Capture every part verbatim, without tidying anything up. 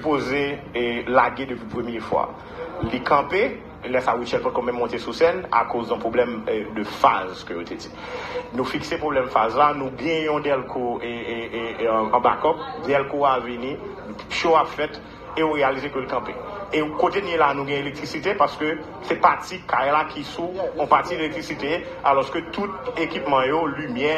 sipoze e, lage depi premye fwa. Li kanpe, lè sa Rutshelle poko menm monte sou sèn akoz yon pwoblèm e, de faz ke yo te di. Nou fikse pwoblèm faz la, nou gen yon dèlko e, e, e, e, an, an bakòp, dèlko a vini, cho ap fèt, e ou reyalize ke l kanpe. E kote n ye la, nou gen elektrisite paske se pati kay la ki sou yon pati elektrisite, alòske tout ekipman yo, limyè,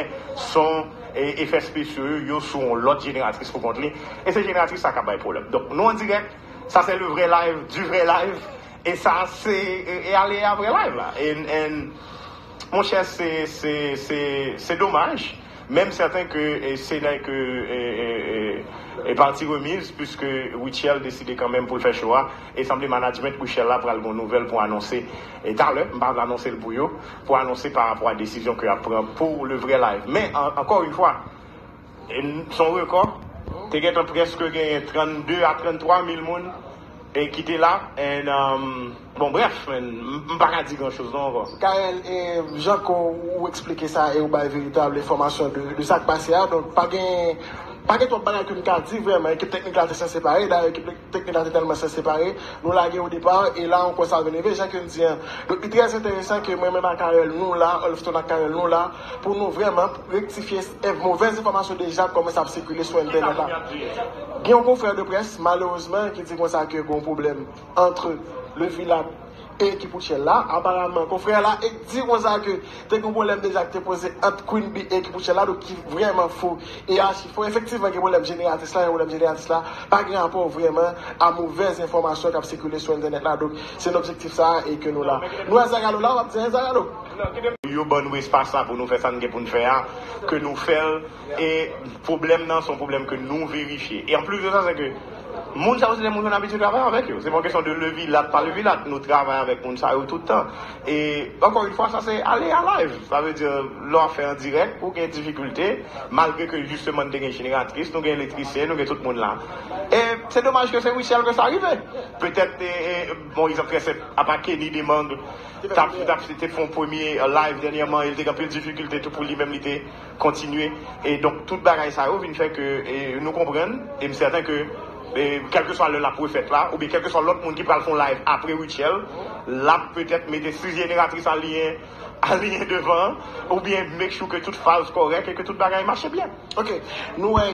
son, e efè spesyo yo, yo sou yon lòt jeneratris pou kont li. E se jeneratris sa k ap bay pwoblèm. Donk, nou an dirèk, sa se le vrai live, du vrai live. E sa se, e, e ale a vrè live la. E, e, monchè, se, se, se, se domaj. Men m sèten ke e, se nan ke e, e, e, e pati remiz, puiske Rutshelle deside kanmenm pou l fè cho a. E sanble management Rutshelle la pral gon nouvèl pou anonse e talè, m pa vle anonse l pou yo, pou anonse pa rapò a desizyon ke y ap pran pou le vrai live. Men, an, ankò yon fwa, e, n- son rekò, te gentan prèske genyen trannde a tranntwa mil moun e ki te la. And, um, bon, bref, man, m m pa ka di gran choz non ankò. Kael, e, jan ke w eksplike sa e w bay veritab enfòmasyon de, de sa k pase a, donk pa gen, pa gen twòp bagay ke m ka di vrèman. Ekip teknik la te sanse pare, dayè ekip teknik la te tèlman sanse pare, nou lage o depa, e la ankò sa vin rive, jan ke m di an. Donk, li trè enteresan ke mwen menm ak Kael, nou la, Olfston ak Kael, nou la, pou nou vrèman rektifye e, movèz enfòmasyon deja k kòmanse ap sikile sou entènèt la. Gen yon konfrè de près, malerezman, ki di konsa ke gen yon pwoblèm ant Le Vilat e ekip Rutshelle la. Aparaman, konfrè la e di konsa ke te gen yon pwoblèm deja ki te poze ant Queen Bee e ekip Rutshelle la, donk ki vrèman fo e achi fo. Efektivman, gen pwoblèm jeneratris la, gen pwoblèm jeneratris la pa gen rapò vrèman a movèz enfòmasyon k ap sikile sou entènèt la. Donk, se nan objektif sa a e ke nou la. Nou wè Zagalo la, w ap di, "Hey, Zagalo." Yo ban nou espas la pou nou fè sa n gen pou n fè a, ke nou fè l. E pwoblèm nan, se yon pwoblèm ke nou verifye. E anplis de sa, se ke moun sa yo, se de moun nou abitye travay avèk yo. Se pa yon kesyon de Le Vilat, pa Le Vilat. Nou travay avèk moun sa yo tout tan. E, ankò yon fwa, sa se ale a live. Sa vle di, lè w ap fè an dirèk, ou gen difikilte, malgre ke jisteman n te gen jeneratris, nou gen elektrisyen, nou gen tout moun la. E se domaj ke se Rutshelle ke sa rive. Petèt, e, e, bon, egzanp trè senp, apa Kenny Demang t ap, t ap, te fè yon premye, e, live dènyèman, e l te gen anpil difikilte tou pou li menm, li te kontinye. E donk, tout bagay sa yo vin fè ke, e, nou konprann, e m sèten ke, e, kèlkeswa lè l ap refèt la, oubyen kèlkeswa lòt moun ki pral fè yon live apre Rutshelle, l ap petèt mete sis jeneratris aliyen, aliyen devan, oubyen make sure ke tout faz kòrèk e ke tout bagay mache byen. Ok, nou wè